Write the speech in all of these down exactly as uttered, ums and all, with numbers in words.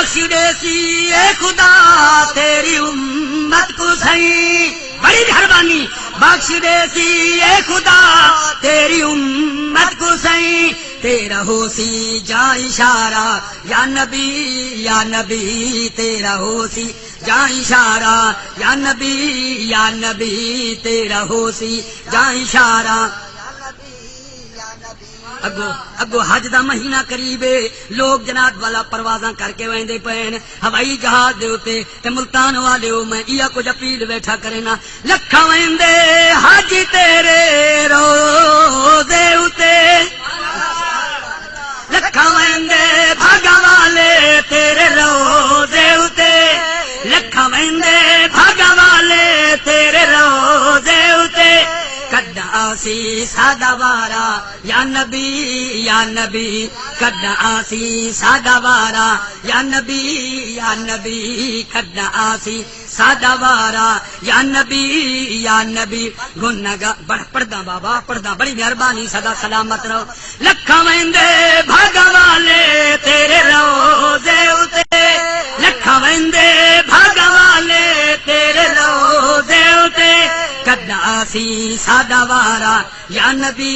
بخش ݙیسی اے خدا تیری امت کوں سئیں، بڑی مہربانی۔ بخش ݙیسی اے خدا تیری امت کوں سئیں، تیرا ہوسی جاں اشارہ یا نبی، یا نبی، تیرا ہوسی جاں اشارہ یا نبی، یا نبی، تیرا ہوسی جاں اشارہ۔ اڳوں، اڳوں حج دا مہینہ قریب ہے، لوگ جناب والا پروازاں کر کے ویندے پئے ہن ہوائی جہاز دے اتے، تے ملتان والے ہو، میں ایہا کجھ اپیل ویٹھا کرینا، لکھاں ویندے حج تیرے روزے اتے، لکھاں ویندے بھاگاں والے تیرے روزے اتے، لکھاں ویندے بھاگاں والے تیرے روزے اتے، کݙاں آسی ساݙا وارا یا نبی، یا نبی، کݙاں آسی ساݙا وارا یا نبی، یا نبی، کݙاں آسی ساݙا وارا یا نبی، یا نبی۔ گنہگار، بڑ-، پڑھداں بابا، پڑھداں، بڑی مہربانی، سدا سلامت رہو۔ لکھاں ویندے بھاگاں والے تیرے روزے اتے، لکھاں ویندے بھاگاں والے تیرے روزے اتے، کݙاں آسی ساݙا وارا یا نبی،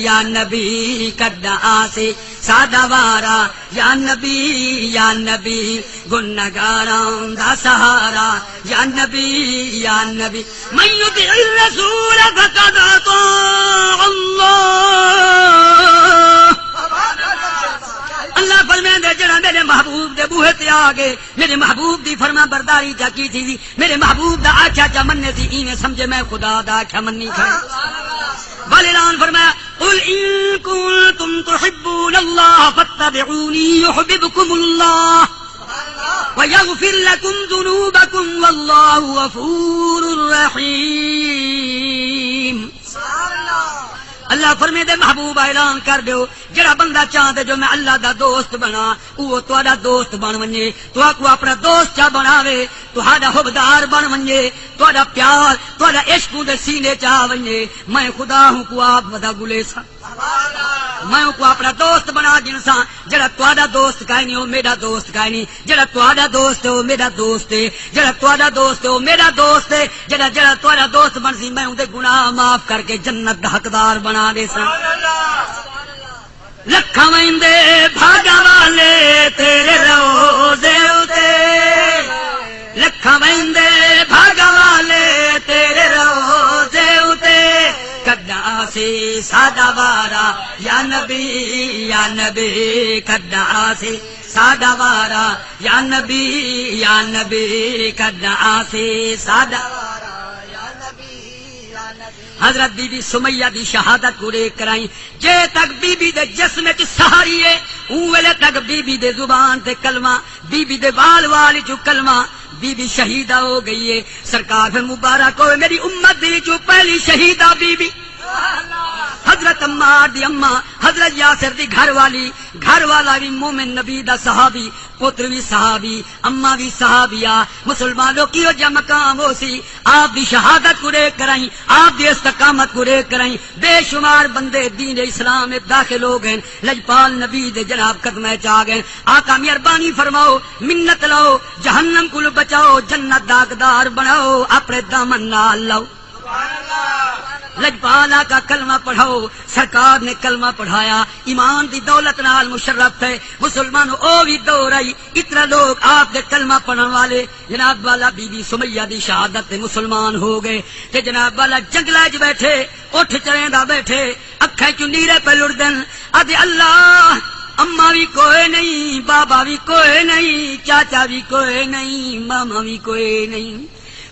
یا نبی، کݙاں آسی ساݙا وارا یا نبی، یا نبی، گنہگاراں دا سہارا یا نبی، یا نبی۔ من یطع الرسول فقد اطاع اللہ۔ اللہ فرمیندے، جڑا میرے محبوب دے بوہے تے آ گئے، میرے محبوب دی فرما برداری چا کیتی، میرے محبوب دا آکھیا چا منے سی، ایویں سمجھے میں خدا دا آکھیا منی کھڑے۔ ول اعلان فرمایا، قل ان کنتم تحبون اللہ فاتبعونی یحببکم اللہ ویغفر لکم ذنوبکم واللہ غفور رحیم۔ اللہ فرمیندے، محبوب اعلان کر ݙیو، جڑا بندہ چاہندے جو میں اللہ دا دوست بݨاں، اوہ تہاݙا دوست بݨ ونڄے، تہاکوں اپݨا دوست چا بݨاوے، تہاݙا حبدار بݨ ونڄے، تہاݙا پیار، تہاݙا عشق اوندے سینے چا ونڄے، میں خدا ہوں کوں آپ ودا ڳلیساں۔ میں اوکوں اپݨا دوست بݨا گھنساں۔ جڑا تہاݙا دوست کائنی، او میݙا دوست کائنی۔ جڑا تہاݙا دوست ہے، او میݙا دوست ہے۔ جڑا تہاݙا دوست ہے، او میݙا دوست ہے۔ جڑا، جڑا تہاݙا دوست بݨسی، میں اوندے گناہ معاف کر کے جنت دا حقدار بݨا ݙیساں۔ لکھاں ویندے بھاگاں والے تیرے روزے اتے، لکھاں ویندے بھاگاں والے تیرے روزے اتے، کݙاں آسی ساݙا وارا یا نبی، یا نبی، کݙاں آسی ساݙا وارا یا نبی، یا نبی، کݙاں آسی ساݙا وارا یا نبی، یا نبی۔ حضرت بی بی سمیہ دی شہادت کوں ݙیکھ کرائیں، جے تک بی بی دے جسم وچ ساہ ہے، اوں ویلے تک بی بی دے زبان تے کلمہ، بی بی دے وال وال وچوں کلمہ، بی بی شہیدہ ہو ڳئی ہے۔ سرکار پھر مبارک ہوئے، میری امت دے وچوں پہلی شہیدہ بی بی۔ حضرت عمار دی اماں، حضرت یاسر دی گھر والی، گھر والا وی مومن نبی دا صحابی، پتر وی صحابی، اماں وی صحابیہ۔ مسلمانو، کیہو جیا مقام ہوسی؟ آپ دی شہادت کوں ݙیکھ کرائیں، آپ دی استقامت کوں ݙیکھ کرائیں، بے شمار بندے دین اسلام وچ داخل ہو ڳئے۔ لجپال نبی دے جناب قدماں وچ آ ڳئے۔ آقا مہربانی فرماؤ، منت لاؤ، جہنم کولوں بچاؤ، جنت دا حقدار بݨاؤ، اپݨے دامن نال لاؤ۔ لجپال آقا کلمہ پڑھاؤ، سرکار نے کلمہ پڑھایا، ایمان دی دولت نال مشرف تھئے۔ مسلمانو، او وی دور آئی، اتنا لوگ آپ دے کلمہ پڑھن والے، جناب والا بی بی سمیہ دی شہادت تے مسلمان ہو ڳئے۔ تے جناب والا جنگلاں وچ ٻیٹھے، اٹھ چریندا ٻیٹھے، اکھاں چوں نیرے پئے لڑدن، آہدے، اللہ، اماں وی کوئے نئیں، بابا وی کوئے نئیں، چاچا وی کوئے نئیں، ماما وی کوئے نئیں۔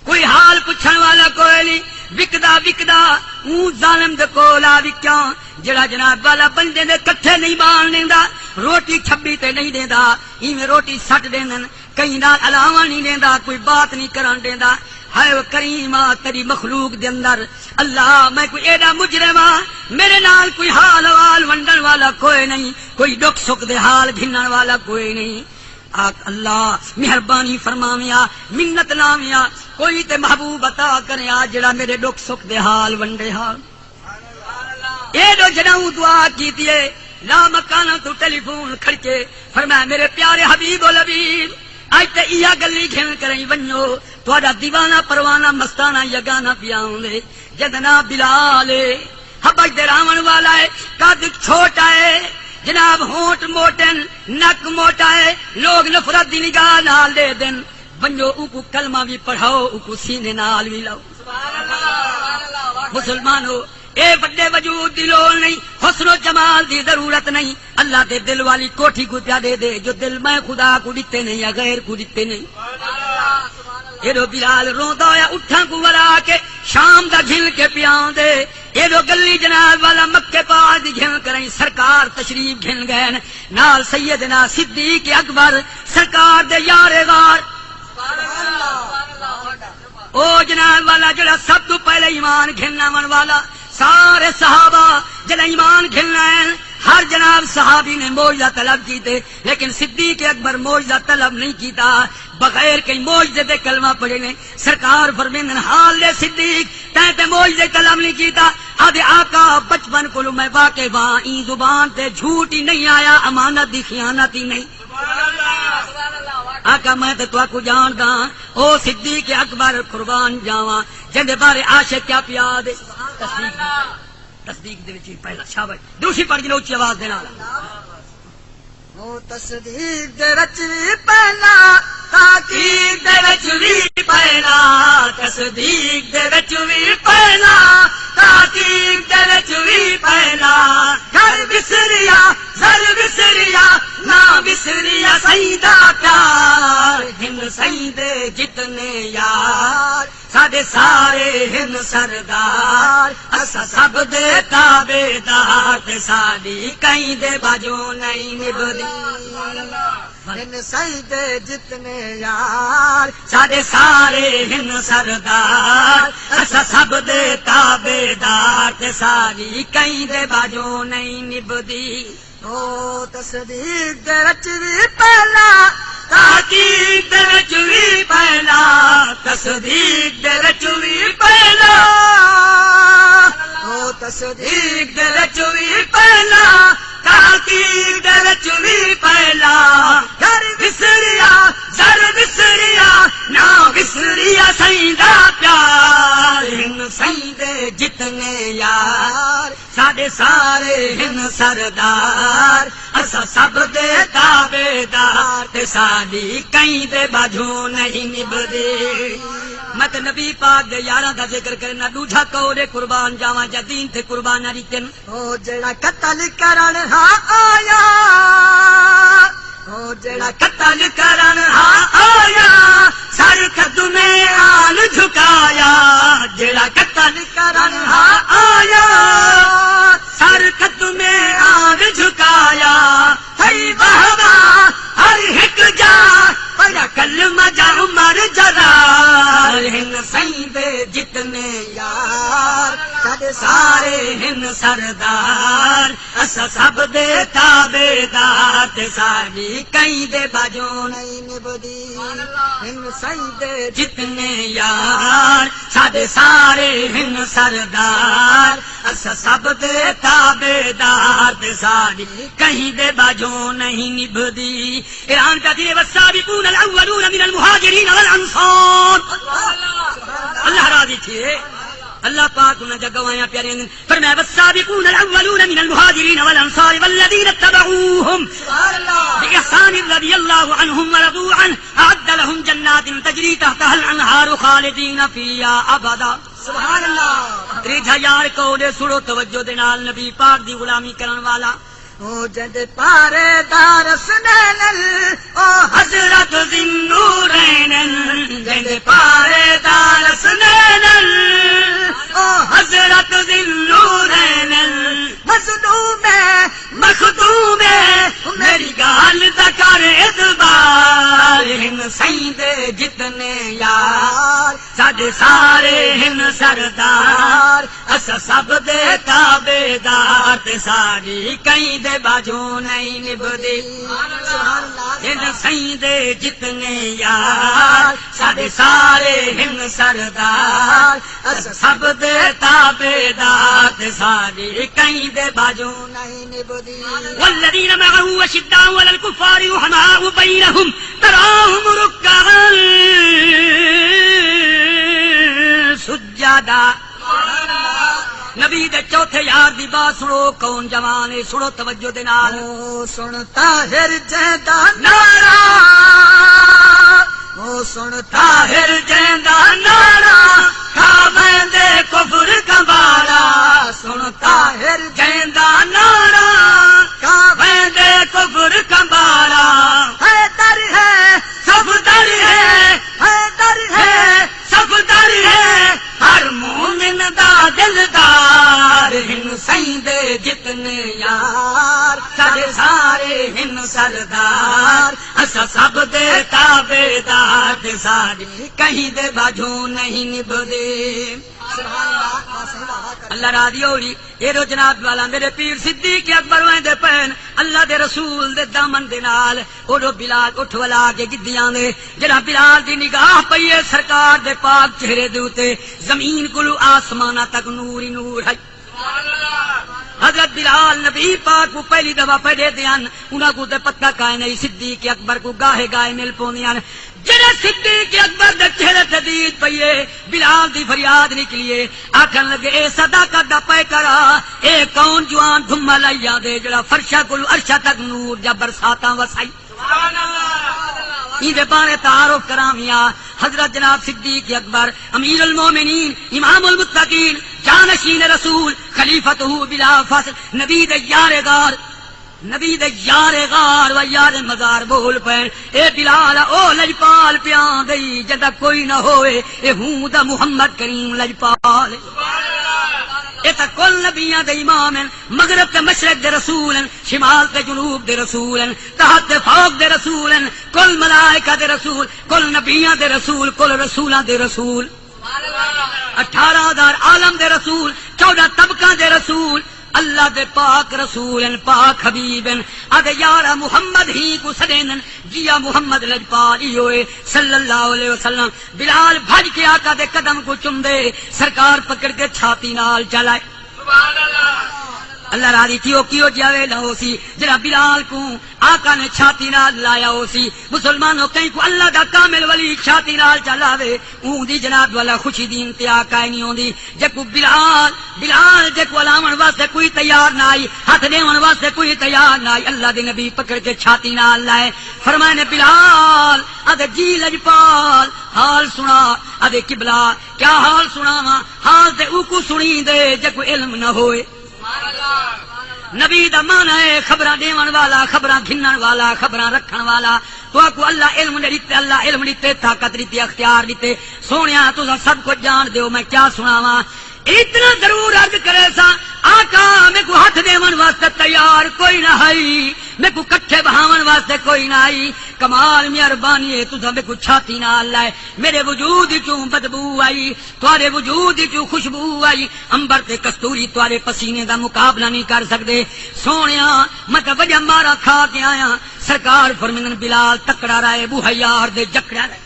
کوئی حال پچھݨ والا کوئے نئیں۔ وکدا وکدا اوں ظالم دے کول آ وکیاں، جڑا جناب والا بندے دے کٹھے نئیں ٻاہݨ ݙیندا، روٹی چھٻی تے نئیں ݙیندا، ایویں روٹی سٹ ݙیندن، کہیں نال الاوݨ نئیں ݙیندا، کوئی بات نئیں کرݨ ݙیندا۔ ہائے او کریم آ، تیݙی مخلوق دے اندر، اللہ، میں کوئی ایݙا مجرم آں، میݙے نال کوئی حال احوال ونڈݨ والا کوئے نئیں، کوئی ݙکھ سکھ دے حال گھنݨ والا کوئے نئیں۔ آکھ، اللہ، مہربانی فرماویں آ، منت لاویں آ، کوئی تے محبوب عطا کریں آ، جڑا میݙے ݙکھ سکھ دے حال ونڈے ہا۔ ایݙو جݙاں اوں دعا کیتی ہے، لامکاناں توں ٹیلی فون کھڑکے، فرمایا، میرے پیارے حبیب و لبیب، اڄ تے ایہا گلی گھن کرئیں ونڄو، تہاݙا دیوانہ پروانہ مستانہ یگانہ پیا آندے، جیندا ناں بلال ہے۔ حبش دے رہوݨ والا ہے، قد چھوٹا ہے، جناب، ہونٹ موٹن، نک موٹا ہے، لوگ نفرت دی نگاہ نال ݙیہدن۔ ونڄو، اوکوں کلمہ وی پڑھاؤ، اوکوں سینے نال وی لاؤ۔ مسلمانو، اے وݙے وجود دی لوڑ نہیں، حسن و جمال دی ضرورت نہیں۔ اللہ دے دل والی کوٹھی کوں پیا ݙیہدے، جو دل میں خدا کوں ݙتے نہیں یا غیر کوں ݙتے نہیں۔ ایݙو بلال روندا ہویا اٹھاں کوں ورا کے شام دا گھن کے پیا آندے۔ ایݙو گلی جناب والا مکے پاک دی گھن کرئیں سرکار تشریف گھن ڳئے نے۔ نال سیدنا صدیق اکبر سرکار دے یار غار۔ او جناب والا جڑا سب توں پہلے ایمان گھن آوݨ والا، سارے صحابہ جڑا ایمان گھن آئے، ہر جناب صحابی نے معجزہ طلب کیتے، لیکن صدیق اکبر معجزہ طلب نہیں کیتا، بغیر کہیں معجزے دے کلمہ پڑھے نے۔ سرکار فرمیندن، حال دے صدیق، تیں تے معجزے طلب نہیں کیتا۔ آہدے، آقا، بچپن کولوں میں واقف ہاں، ایں زبان تے جھوٹ ہی نہیں آیا، امانت دی خیانت ہی نہیں۔ آقا، میں تے تہاکوں ڄاݨداں، او صدیق اکبر قربان جاواں، جیندے بارے عاشق کیا پیا آہدے۔ تصدیق، تصدیق دے وچ وی پہلا، شاباش۔ دوسری پڑھ گھنو اچی آواز دے نال۔ او تصدیق دے وچ وی پہلا، تحقیق دے وچ وی پہلا، تصدیق دے وچ وی پہلا، تحقیق دے وچ وی پہلا۔ گھر وسریا، زر وسریا، نہ وسریا سئیں دا پیار۔ ہن سئیں دے جتنے یار، ساݙے سارے ہن سردار، اساں سب دے تابعدار، تے ساݙی کہیں دے باجوں نہیں نبھدی۔ ہن سئیں دے جتنے یار، ساݙے سارے ہن سردار، اساں سب دے تابعدار، تے ساݙی کہیں دے باجوں نہیں نبھدی۔ او تصدیق دے وچ وی پہلا، تحقیق دے وچ وی پہلا، تصدیق دے وچ وی پہلا۔ او تصدیق دے وچ وی پہلا، تحقیق دے وچ وی پہلا۔ گھر وسریا، زر وسریا، نہ وسریا سئیں دا پیار۔ ہن سئیں دے جتنے یار، ساݙے سارے ہن سردار، اساں سب دے تابعدار، تے ساݙی کہیں دے باجھوں نہیں نبھدی۔ میں تے نبی پاک دے یاراں دا ذکر کرنا، ݙوجھا قول اے قربان جاواں جا دین تے قرباناں ݙتن۔ او جیڑھا قتل کرݨ ہا آیا، او جیڑھا قتل کرݨ ہا آیا، سر قدمے آن جھکایا۔ جیڑھا قتل کرݨ ہا آیا، سر قدمے آن جھکایا۔ تھئی واہ واہ ہر ہک جا، پڑھیا کلمہ جا عمر جرار۔ ہن سئیں دے جتنے یار، ساݙے سارے ہن سردار۔ اساں سب دے تابعدار، تے ساݙی کہیں دے باجھوں نہیں نبھدی۔ ہن سئیں دے جتنے یار، ساݙے سارے ہن سردار۔ اساں سب دے تابعدار، تے ساݙی کہیں دے باجھوں نہیں نبھدی۔ اعلان کر دیے، والسابقون الاولون من المہاجرین والانصار۔ اللہ راضی تھئے۔ اللہ پاک انہاں جا گواہیاں پیاریاں ݙیندے۔ فرمایا، والسابقون الاولون من المہاجرین والانصار والذین اتبعوہم بإحسان رضی اللہ عنہم ورضوا عنہ، اعد لہم جنات تجری تحتہا الانہار خالدین فیہا ابدا۔ سبحان اللہ۔ تریجھا یار قول اے، سݨو توجہ دے نال، نبی پاک دی غلامی کرݨ والا۔ او جیندے پارے دار حسنین، او حضرت ذی النورین، جیندے پارے دار حسنین، او حضرت ذی النورین۔ مظلوم اے، مخدوم اے، میری ڳالھ دا کر اعتبار۔ ہن سئیں دے جتنے یار، ساݙے سارے ہن سردار، اساں سب دے تابعدار، تے ساݙی کہیں دے باجھوں نئیں نبھدی۔ ہن سئیں دے جتنے یار، ساݙے سارے ہن سردار، اساں سب دے تابعدار، تے ساݙی کہیں دے باجھوں نئیں نبھدی۔ والذین معه اشداء علی الکفار رحماء بینہم، تراہم رکعا سجدا۔ نبی دے چوتھے یار دی بات سݨو، کون جوان ہے، سݨو توجہ دے نال۔ او سݨ طاہر جیندا نعرہ، او سݨ طاہر جیندا نعرہ، کھا ویندے کفر کمبارا۔ سݨ طاہر جیندا نعرہ، کھا ویندے کفر کمبارا۔ حیدر ہے، صفدر ہے، حیدر ہے، صفدر ہے، ہر مومن دا دلدار۔ ہن سئیں دے جتنے یار، ساݙے سارے ہن سردار، اساں سب دے تابعدار، تے ساݙی کہیں دے باجھوں نئیں نبھدی۔ سبحان اللہ، واہ سئیں واہ۔ اللہ راضی ہووی۔ ایݙو جناب والا میݙے پیر صدیق اکبر ویندے پئن اللہ دے رسول دے دامن دے نال۔ اوݙو بلال اٹھ ولا کے گدیاں دے، جݙاں بلال دی نگاہ پئی ہے سرکار دے پاک چہرے دے اتے، زمین کولوں آسماناں تک نور ہی نور ہے۔ حضرت بلال نبی پاک کوں پہلی دفعہ پئے ݙیہدے ہن، انہاں کوں تے پتہ کائنی، صدیق اکبر کوں گاہے گاہے مل پوندے ہن۔ جݙاں صدیق اکبر دے چہرے تے دید پئی ہے، بلال دی فریاد نکلی ہے، آکھݨ لڳے، اے صداقت دا پیکر آ، اے کون جوان دھمل آئی آندے، جیڑھا فرشاں کولوں عرشاں تک نور دیاں برساتاں وسائی۔ ایندے بارے تعارف کراویاں، حضرت جناب صدیق اکبر، امیر المومنین، امام المتقین، جانشین رسول، خلیفتہ بلا فصل، نبی دے یار غار، نبی دے یار غار و یار مزار بول پئن۔ اے بلال، او لجپال پیا آندے، جیندا کوئی نہ ہووے، اے ہوں دا محمد کریم لجپال۔ اے تاں کل نبیاں دے امام ہن، مغرب تے مشرق دے رسول ہن، شمال تے جنوب دے رسول ہن، تحت تے فوق دے رسول ہن، کل ملائکہ دے رسول، کل نبیاں دے رسول، کل رسولاں دے رسول۔ اٹھارہ ہزار عالم دے رسول، چوݙاں طبقاں دے رسول، اللہ دے پاک رسول ہن، پاک حبیب ہن۔ آہدے، یارا محمد ہی کوں سݙیندن، جیا محمد لجپال ایہو ہے، صلی اللہ علیہ وسلم۔ بلال بھڄ کے آقا دے قدم کوں چمدے، سرکار پکڑ کے چھاتی نال چا لائے۔ اللہ راضی تھی، او کیہو جیہا ویلا ہوسی، جیڑھا بلال کوں آقا نے چھاتی نال لایا ہوسی۔ مسلمانو، کہیں کوں اللہ دا کامل ولی چھاتی نال چا لاوے، اوں دی جناب والا خوشی دی انتہا کائنی ہوندی۔ جیکوں بلال، بلال جیکوں الاوݨ واسطے کوئی تیار نہ آئی، ہتھ ݙیوݨ واسطے کوئی تیار نہ آئی، اللہ دے نبی پکڑ کے چھاتی نال لائے۔ فرمائے نے، بلال، آہدے، جی لجپال، حال سݨا۔ آہدے، قبلہ، کیا حال سݨاواں؟ حال تے اوکوں سݨیندے جیکوں علم نہ ہوئے۔ نبی دا معنی ہے خبراں ݙیوݨ والا، خبراں گھنݨ والا، خبراں رکھݨ والا۔ تہاکوں اللہ علم ݙتے، اللہ علم ݙتے، طاقت ݙتی، اختیار ݙتے۔ سوہݨیا، تساں سب کجھ ڄاݨدے ہو، میں کیا سݨاواں؟ اتنا ضرور عرض کریساں، آقا میکوں ہتھ ݙیوݨ واسطے تیار کوئی نہ ہئی، میکوں کٹھے بہاوݨ واسطے کوئی نہ ہئی۔ کمال مہربانی ہے، تساں میکوں چھاتی نال لائے، میݙے وجود وچوں بدبو آئی، تہاݙے وجود وچوں خوشبو آئی، عنبر تے کستوری تہاݙے پسینے دا مقابلہ نہیں کر سڳدے۔ سوہݨیا، میں تاں وݙا مارا کھا کے آیاں۔ سرکار فرمیندن، بلال تکڑا رہے، ٻوہا یار دے جکڑا رہے۔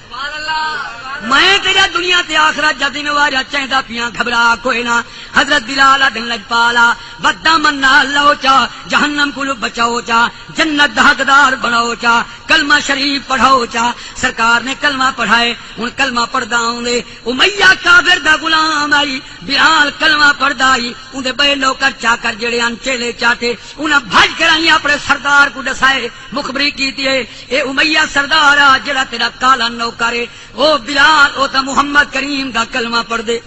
میں تیݙا دنیا تے آخرت دا ذمہ وار ہاں، چیندا پیاں، گھبرا کوئی نہ۔ حضرت بلال آہدن، لجپالا، بد دامن نال لہو چا، جہنم کولوں بچاؤ چا، جنت دا حقدار بݨاؤ چا، کلمہ شریف پڑھاؤ چا۔ سرکار نے کلمہ پڑھائے، ہݨ کلمہ پڑھدا آندے۔ امیہ کافر دا غلام آئی، بلال کلمہ پڑھدا آئی، اوندے ٻئے نوکر چاکر جیڑھے ہن، چیلے چاٹے، انہاں بھڄ کے آئیں اپݨے سردار کوں ݙسائے، مخبری کیتی ہے، اے امیہ سردار آ جیڑھا تیݙا کالا نوکر ہے۔ او بلال، او تاں محمد کریم دا کلمہ پڑھدے۔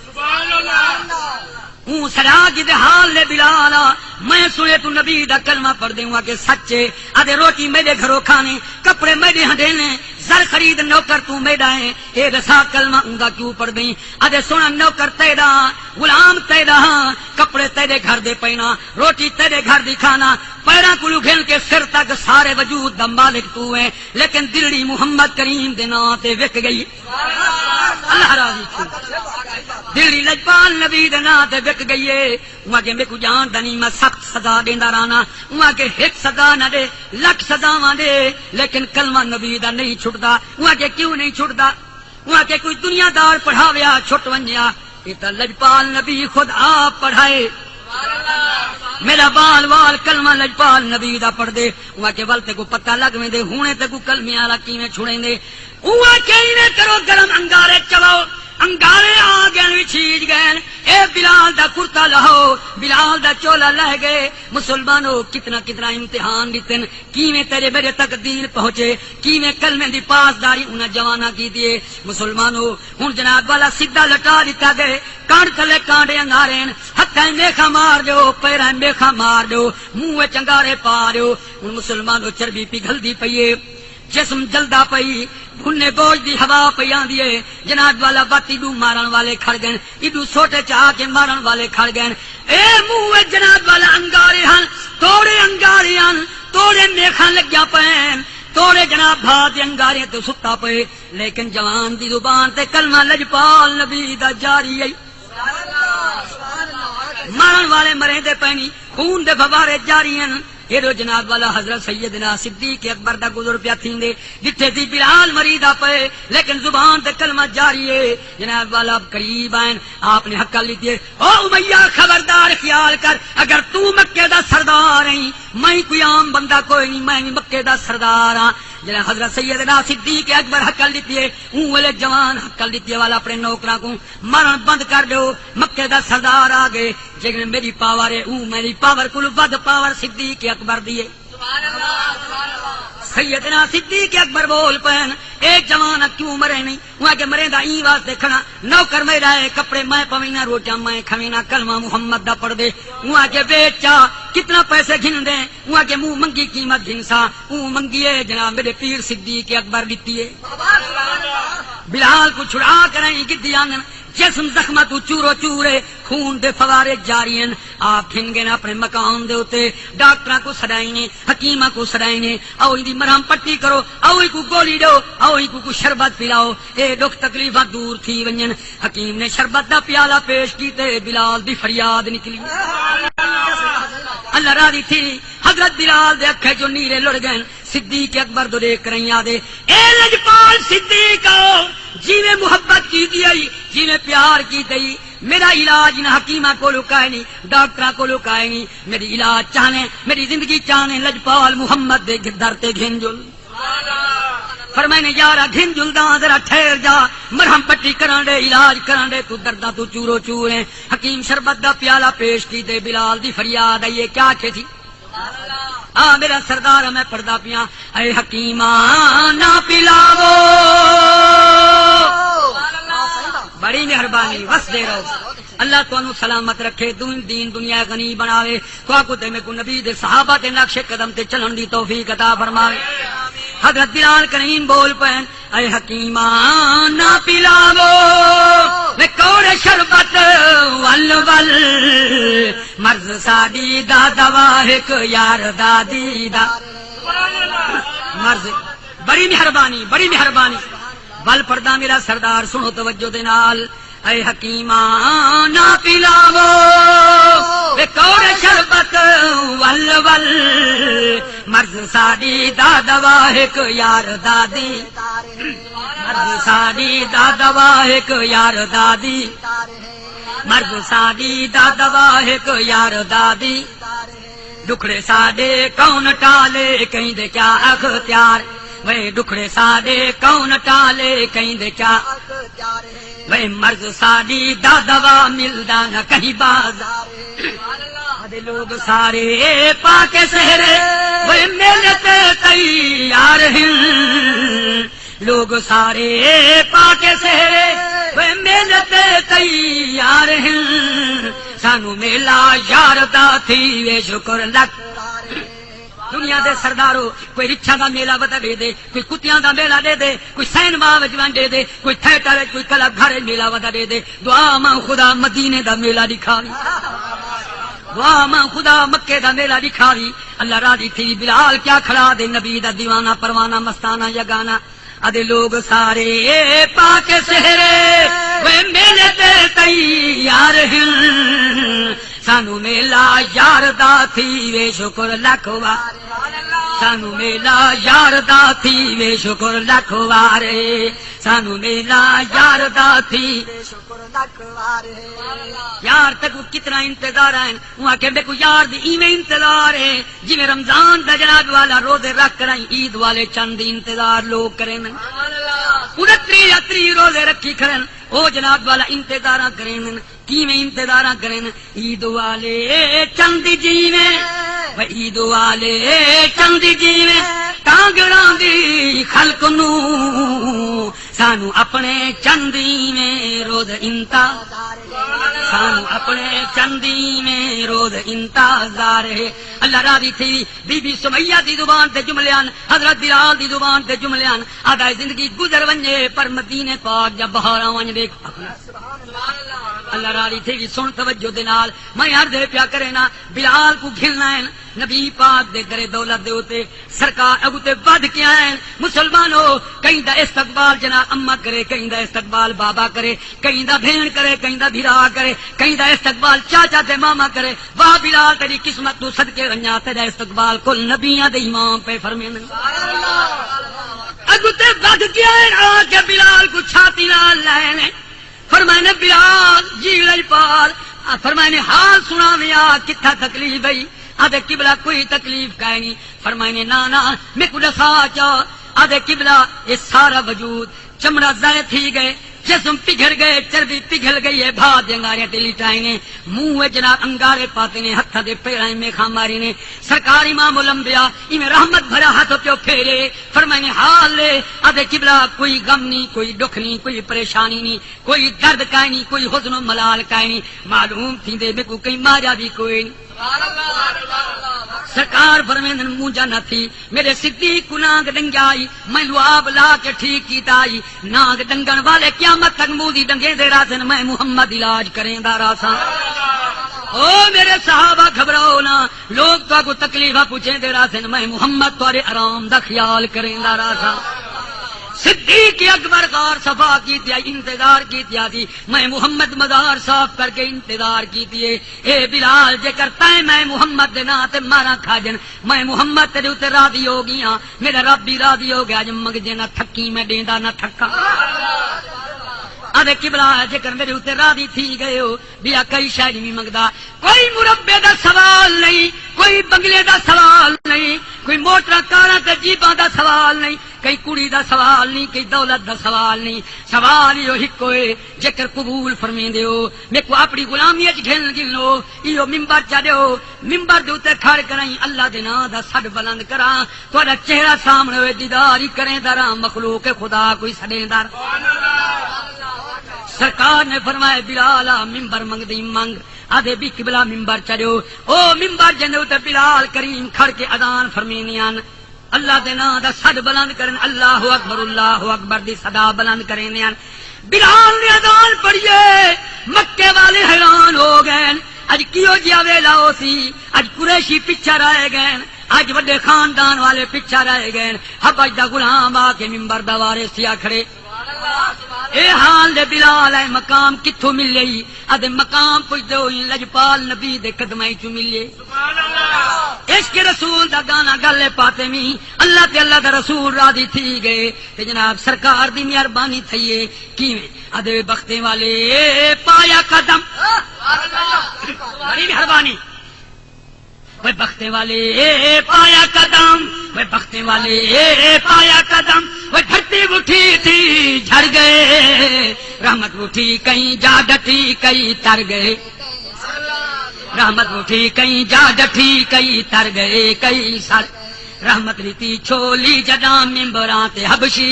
اوں سݙا گھدے، حال ݙے بلال آ، میں سݨے توں نبی دا کلمہ پڑھدے۔ اوں آکھے، سچ ہے۔ آہدے، روٹی میݙے گھروں کھانے، کپڑے میݙے ہنڈینے، ہر خرید نوکر توں میݙا ہیں، اے ݙسا کلمہ اوندا کیوں پڑھدیں؟ آہدے سݨ نوکر تیݙا، غلام تیݙا ہاں، کپڑے تیݙے گھر دے پہنا، روٹی تیݙے گھر دی کھانا، پیراں کولوں گھن کے سر تک سارے وجود دا مالک توں ہیں، لیکن دلڑی محمد کریم دے ناں تے وک ڳئی۔ اللہ راضی تھی۔ دلڑی لجپال نبی دے ناں تے وک ڳئی ہے۔ اوں آکھے میکوں ڄاݨدا نئیں، میں سخت سزا ݙیندا رہنا۔ اوں آکھے ہک سزا نہ ݙے، لکھ سزاواں ݙے، لیکن کلمہ نبی دا نئیں چھٹدا۔ اوں آکھے کیوں نئیں چھٹدا؟ اوں آکھے کوئی دنیا دار پڑھاویا چھٹ ونڄیا، اے تاں لجپال نبی خود آپ پڑھائے۔ میݙا ٻال ٻال کلمہ لجپال نبی دا پڑھدے۔ اوں آکھے ول تیکوں پتہ لڳ ویندے، ہݨے تیکوں کلمے والا کیویں چھڑیندے۔ اوں آکھیا ایویں کرو، گرم انگارے چواؤ، انگارے آ ڳئن وچ چھیج ڳئن، اے بلال دا کرتا لہو، بلال دا چولا لہہ ڳئے۔ مسلمانو، کتنا کتنا امتحان ݙتن، کیویں تیݙے میݙے تک دین پہنچے، کیویں کلمے دی پاسداری انہاں جواناں کیتی ہے۔ مسلمانو، ہݨ جناب والا سدھا لٹا ݙتا ڳئے، کݨ تلے کانڈے انگارے ہن، ہتھاں میخاں مار ݙیو، پیراں میخاں مار ݙیو، منہ وچ انگارے پا ݙیو۔ ہݨ مسلمانو، چربی پگھلدی پئی ہے۔ جسم جلدا پئی، بھنے بوجھ دی ہوا پئی آندی ہے۔ جناب والا وت ایݙو مارݨ والے کھڑ ڳئن، ایݙو سوٹے چا کے مارݨ والے کھڑ ڳئن۔ اے منہ وچ جناب والا انگارے ہن، توڑے انگارے ہن، توڑے میخاں لڳیاں پئن، توڑے جناب بھا دے انگارے تے ستا پئے، لیکن جوان دی زبان تے کلمہ لجپال نبی دا جاری ہے۔ مرݨ والے مریندے پئے نی، خون دے فوارے جاری ہن۔ ایݙو جناب والا حضرت سیدنا صدیق اکبر دا گزر پیا تھیندے، ݙٹھے سی بلال مریدا پئے، لیکن زبان تے کلمہ جاری ہے۔ جناب والا قریب آئن، آپ نے ہکل ݙتی ہے، او امیہ خبردار خیال کر، اگر توں مکے دا سردار ہیں، میں کوئی عام بندہ کوئی نہیں، میں بھی مکے دا سردار ہاں۔ جناب حضرت سیدنا صدیق اکبر ہکل ݙتی ہے، اوں ویلے جوان ہکل ݙتی ہے والا اپنے نوکراں کوں، مرݨ بند کر ݙیو، مکے دا سردار آ ڳئے۔ جیکݙن میݙی پاور ہے، اوں میݙی پاور کولوں ودھ پاور صدیق اکبر دی ہے۔ سیدنا صدیق اکبر بول پئن، اے جوان کیوں مرے نہیں؟ اوں آکھے مریندا ایں واسطے کھڑا، نوکر میݙا ہے، کپڑے میں پوینا، روٹیاں میں کھوینا، کلمہ محمد دا پڑھدے۔ اوں آکھے بیچ چا، کتنا پیسے گھن دیں؟ اوں آکھے منہ منگی قیمت گھنساں۔ اوں منگی ہے جناب میݙے پیر صدیق اکبر ݙتی ہے۔ بلال کوں چھڑا کرائیں گدی آندن، جسم زخماں توں چورو چور ہے، خون دے فوارے جاری ہن۔ آپ گھن ڳئن اپݨے مقام دے اتے، ڈاکٹراں کوں سݙائیں نے، حکیماں کوں سݙائیں نے، او ایندی مرہم پٹی کرو، او اینکوں گولی ݙیو، او اینکوں کوئی شربت پلاؤ، اے ݙکھ تکلیفاں دور تھی ونڄن۔ حکیم نے شربت دا پیالہ پیش کیتے، بلال دی فریاد نکلی۔ اللہ راضی تھی، حضرت بلال دے اکھیں چوں نیرے لڑ ڳئن۔ صدیق اکبر دو ݙیکھ کرائیں آہدے، اے لجپال صدیق، جیویں محبت کیتی ہئی، جیویں پیار کیتے ہئی، میݙا علاج انہاں حکیماں کولوں کائے نہیں، ڈاکٹراں کولوں کائے نہیں، میݙی علاج چاہنے، میݙی زندگی چاہنے، لجپال محمد دے در تے گھن جل۔ فرمائے نے یارا گھن جلداں، ذرا ٹھہر جا، مرہم پٹی کرݨ ݙے، علاج کرݨ ݙے، توں درداں توں چورو چور ہیں۔ حکیم شربت دا پیالہ پیش کیتے، بلال دی فریاد آئی ہے، کیا آکھے تھی؟ آ میݙا سردار، میں پڑھدا پیاں، اے حکیماں نہ پلاوو۔ بڑی مہربانی، وسدے رہو۔ اللہ تہانوں سلامت رکھے، دین دنیا غنی بݨاوے۔ تہاکوں تے میکوں نبی دے صحابہ دے نقش قدم تے چلݨ دی توفیق عطا فرماوے۔ حضرت بلال کریم بول پئن، اے حکیماں نہ پلاوو، وے کوڑے شربت ول ول۔ مرض ساݙی دا دوا ہک یار دا دیدار۔ مرض، بڑی مہربانی، بڑی مہربانی۔ ول پڑھدا میݙا سردار، سݨو توجہ دے نال۔ اے حکیماں نہ پلاوو، وے کوڑے شربت ول ول۔ مرض ساݙی دا دوا ہک یار دا دیدار۔ مرض ساݙی دا دوا ہک یار دا دیدار۔ مرض ساݙی دا دوا ہک یار دا دیدار۔ ݙکھڑے ساݙے کون ٹالے، کہیں دے کیا اختیار۔ وے ݙکھڑے ساݙے کون ٹالے، کہیں دے کیا۔ وے مرض ساݙی دا دوا ملدا نہ کہیں بازار۔ ساݙے لوگ سارے پا کے سہرے، وے میلے تے تیار ہن۔ لوگ سارے پا کے سہرے، وے میلے تے تیار ہن۔ سانوں میلہ یار دا تھیوے، شکر لکھ۔ دنیا دے سردارو، کوئی رچھاں دا میلہ ودا ݙے دے، کوئی کتیاں دا میلہ ݙے دے، کوئی سینما وچ ونڄ ݙے دے، کوئی تھیٹر وچ، کوئی کلب گھر وچ میلہ ودا ݙے دے۔ دعا ماں خدا مدینے دا میلہ ݙکھاوی۔ دعا ماں خدا مکے دا میلہ ݙکھاوی۔ اللہ راضی تھی۔ بلال کیا کھڑا دے نبی دا دیوانہ، پروانہ، مستانہ، یگانہ۔ آدھے لوگ سارے پا کے سہرے، وے میلے تے تیار ہن۔ سانو میلہ یار دا تھی وے شکر لکھ وار۔ سانو میلہ یار دا تھی وے شکر لکھ وار۔ سانو میلہ یار دا تھی۔ یار تیکوں کتنا انتظار ہے۔ اوں آکھیا میکوں یار دی ایویں انتظار ہے جویں رمضان دا جناب والا روزے رکھ کرائیں عید والے چن دی انتظار لوگ کرن۔ انہتری یا تری روزے رکھی کھڑن، او جناب والا انتظاراں کرن۔ کیویں انتظاراں کرن؟ عید والے چن دی جیویں، و عید والے چن دی جیویں، کانگڑاں دی خلق نوں سانو اپنے چن دی میں روز انتظار، سانو اپنے چن دی میں روز انتظار ہے۔ اللہ راضی تھی۔ بی بی سمیہ دی زبان تے جملے ہن، حضرت بلال دی زبان تے جملے ہن۔ آدھا زندگی گزر ونڄے پر مدینے پاک جا بہاراں ونڄ ݙیکھ۔ اللہ راضی تھی۔ سن توجہ دے نال، میں عرض ہے پیا کرے نا، بلال کو گھلنا ہے۔ نبی پاک دے درے دولت دے اتے سرکار اڳوں تے ودھ کے آئے ہیں۔ مسلمانو، کہیں دا استقبال جناب اماں کرے، کہیں دا استقبال بابا کرے، کہیں دا بھیݨ کرے، کہیں دا بھرا کرے، کہیں دا استقبال چاچا تے ماما کرے۔ واہ بلال، تیری قسمت توں صدقے ونڄاں، تیرا استقبال کل نبیاں دے امام پئے فرمیندن۔ اڳوں تے ودھ کے آئے ہیں، آ کے بلال کو چھاتی نال لائے نے۔ فرمائے نے، بلال، جی لجپال، آ فرمائے نے، حال سݨاویں، آ کتھا تکلیف ہئی؟ آدھے، قبلہ کوئی تکلیف کائنی۔ فرمائے نے، نا نا، میکوں ݙسا چا۔ آدھے، قبلہ، اے سارا وجود، چمڑا ضائع تھی ڳئے، جسم پگھل ڳئے، چربی پگھل ڳئی ہے، بھا دے انگاریاں تے لٹائے نے، منہ وچ جناب انگارے پاتے نے، ہتھاں دے پیراں میخاں ماری نے۔ سرکار امام الانبیاء ایویں رحمت بھرا ہتھ پیو پھیرے، فرمائے نے، حال لے؟ آدھے، قبلہ کوئی غم نہیں، کوئی ݙکھ نہیں، کوئی پریشانی نہیں، کوئی درد کائنی، کوئی حزن و ملال کائنی۔ معلوم تھیندے میکوں کہیں ماریا بھی کوئی نہیں۔ سرکار فرمیندن، مونجھا نہ تھی، میرے صدیق کوں نانگ ݙنگیا آئی، میں لعاب لا کے ٹھیک کیتا آئی۔ نانگ ݙنگݨ والے قیامت تک موذی ݙنگیندے رہسن، میں محمد علاج کریندا رہساں۔ او میرے صحابہ، گھبراؤ نہ، لوگ تہاکوں تکلیفاں پچیندے رہسن، میں محمد تہاݙے آرام دا خیال کریندا رہساں۔ صدیق اکبر غار صفا کیتی آئی، انتظار کیتی آئی، میں محمد مزار صاف کر کے انتظار کیتی ہے۔ اے بلال، جیکر تیں میں محمد دے ناں تے ماراں کھا ڄن، میں محمد تیرے اتے راضی ہو ڳیاں، میرا رب بھی راضی ہو ڳیا، اڄ منگدے نہ تھکیں، میں ݙیندا نہ تھکاں۔ آدھے، قبلہ، جیکر میرے اتے راضی تھی ڳئے ہو، ٻیا کئی شے نہیں منگدا۔ کوئی مربے دا سوال نہیں، کوئی بنگلے دا سوال نہیں، کوئی موٹراں کاراں تے جیپاں دا سوال نہیں، کہیں کڑی دا سوال نہیں، کہیں دولت دا سوال نہیں۔ سوال ایہو ہکو ہے، جیکر قبول فرمیندے ہو، میکوں اپݨی غلامی اچ گھن گھنو، ایہو ممبر چا ݙیو، ممبر دے اتے کھڑ کرائیں اللہ دے ناں دا سݙ بلند کراں، تہاݙا چہرہ سامݨے ہوئے دیدار ہی کریندا راں، مخلوق خدا کوں سݙیندا راں۔ سرکار نے فرمایا، بلال آ، ممبر منگدیں منگ۔ آدھے، بی قبلہ، ممبر چا ݙیو۔ او ممبر جیندے اتے بلال کریم کھڑ کے اذان فرمیندیاں ہن۔ اللہ دے ناں دا سݙ بلند کرن، اللہ اکبر، اللہ اکبر دی صدا بلند کریندے ہن۔ بلال نے اذان پڑھیے، مکے والے حیران ہو ڳئے۔ اڄ کیہو جیا ویلا ہوسی، اڄ قریشی پچھے رہ ڳئے، اڄ وݙے خاندان والے پچھے رہ ڳئے۔ حبش دا غلام آ کے ممبر دا وارث تھیا کھڑے۔ اے حال دے بلال، اے مقام کتھوں ملے؟ آدھے، مقام پچھدے ہوئیں لجپال نبی دے قدماں چوں ملے۔ عشق رسول دا گانا ڳل ہے فاطمی، اللہ تے اللہ دا رسول راضی تھی ڳئے، تے جناب سرکار دی مہربانی تھئی ہے۔ کیویں؟ آدھے، بختیں والے پایا قدم۔ بڑی مہربانی۔ وے بختیں والے پایا قدم، وے بختیں والے پایا قدم، وے دھرتی اٹھی تھی جھڑ ڳئے، رحمت اٹھی کہیں جا ڈٹھی کئی تر ڳئے۔ رحمت اٹھی کئی جا ڈٹھی کئی تر ڳئے، کئی سر۔ رحمت ݙتی چھولی جݙاں ممبراں تے حبشی۔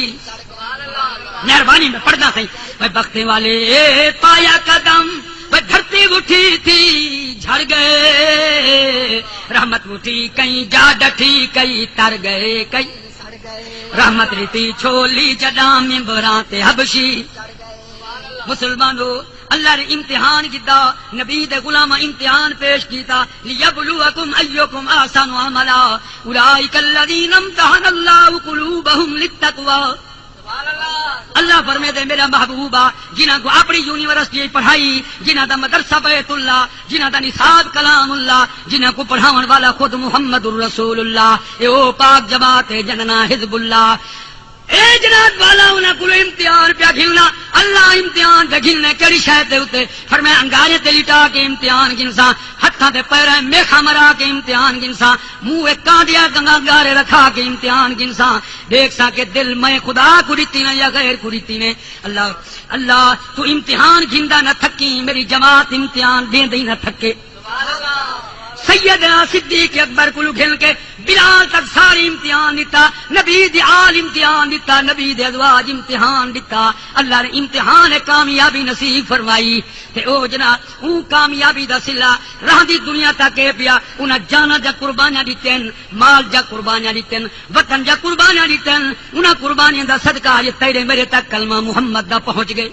مہربانی، میں پڑھدا سئیں۔ وے بختیں والے پایا قدم، وے دھرتی اٹھی تھی جھڑ ڳئے، رحمت مٹھی کئی جا ڈٹھی، کئی تر گئے، کئی رحمت ریتی چھولی جڈاں ممبراں تے حبشی۔ مسلمانو، اللہ نے امتحان کیتا، نبی دے غلاماں امتحان پیش کیتا، لیبلوکم ایکم احسن عملا، اولئک الذین امتحن اللہ قلوبہم للتقوی۔ اللہ فرمیندے، میرا محبوب آ، جنہاں کو اپنی یونیورسٹی پڑھائی، جنہاں دا مدرسہ بیت اللہ، جنہاں دا نصاب کلام اللہ، جنہاں کو پڑھاون والا خود محمد الرسول اللہ، اے او پاک جماعت ہے جنہاں ناں حزب اللہ۔ اے جناب والا انہاں کولوں امتحان پیا گھننا، اللہ امتحان پیا گھننا، کیڑھی شے دے اتے؟ فرمایا، انگارے تے لٹا کے امتحان گھنساں، ہتھاں تے پیراں میخاں مرا کے امتحان گھنساں، منہ اے کاندیا گنگا گارے رکھا کے امتحان گھنساں، ݙیکھساں کہ دل میں خدا کوں ݙتی ویں یا غیر کوں ݙتی ویں۔ اللہ، اللہ، توں امتحان گھندا نہ تھکیں، میری جماعت امتحان ݙیندی نہ تھکے۔ سیدنا صدیق اکبر کولوں گھن کے بلال تک سارے امتحان ݙتا، نبی دی آل امتحان ݙتا، نبی دے ازواج امتحان ݙتا۔ اللہ نے امتحان کامیابی نصیب فرمائی۔ تے او جناب، اوں کامیابی دا صلہ رہندی دنیا تک اے پیا، انہاں جاناں دیاں قربانیاں ݙتن، مال دیاں قربانیاں ݙتن، وطن دیاں قربانیاں ݙتن، انہاں قربانیاں دا صدقہ اڄ تیݙے میݙے تک کلمہ محمد دا پہنچ ڳئے۔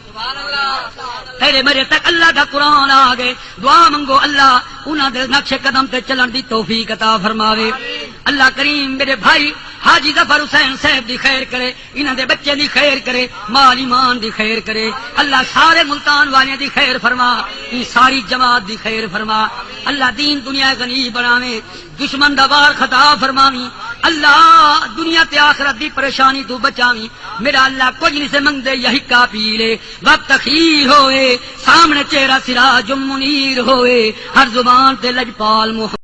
تیݙے میݙے تک اللہ دا قرآن آ ڳئے۔ دعا منگو، اللہ انہاں دے نقش قدم تے چلݨ دی توفیق عطا فرماوے۔ اللہ کریم میݙے بھائی حاجی ظفر حسین صاحب دی خیر کرے، انہاں دے بچے دی خیر کرے، مال ایمان دی خیر کرے۔ اللہ سارے ملتان والیاں دی خیر فرما، ایں ساری جماعت دی خیر فرما۔ اللہ دین دنیا غنی بݨاویں، دشمن دا وار ختم فرماویں۔ اللہ دنیا تے آخرت دی پریشانی توں بچاویں۔ میرا اللہ کجھ نئیں سے منگدے، یا ہکا پی لے، وقت اخیر ہوئے، سامݨے چہرہ سراج منیر ہوئے، ہر زبان تے لجپال محمد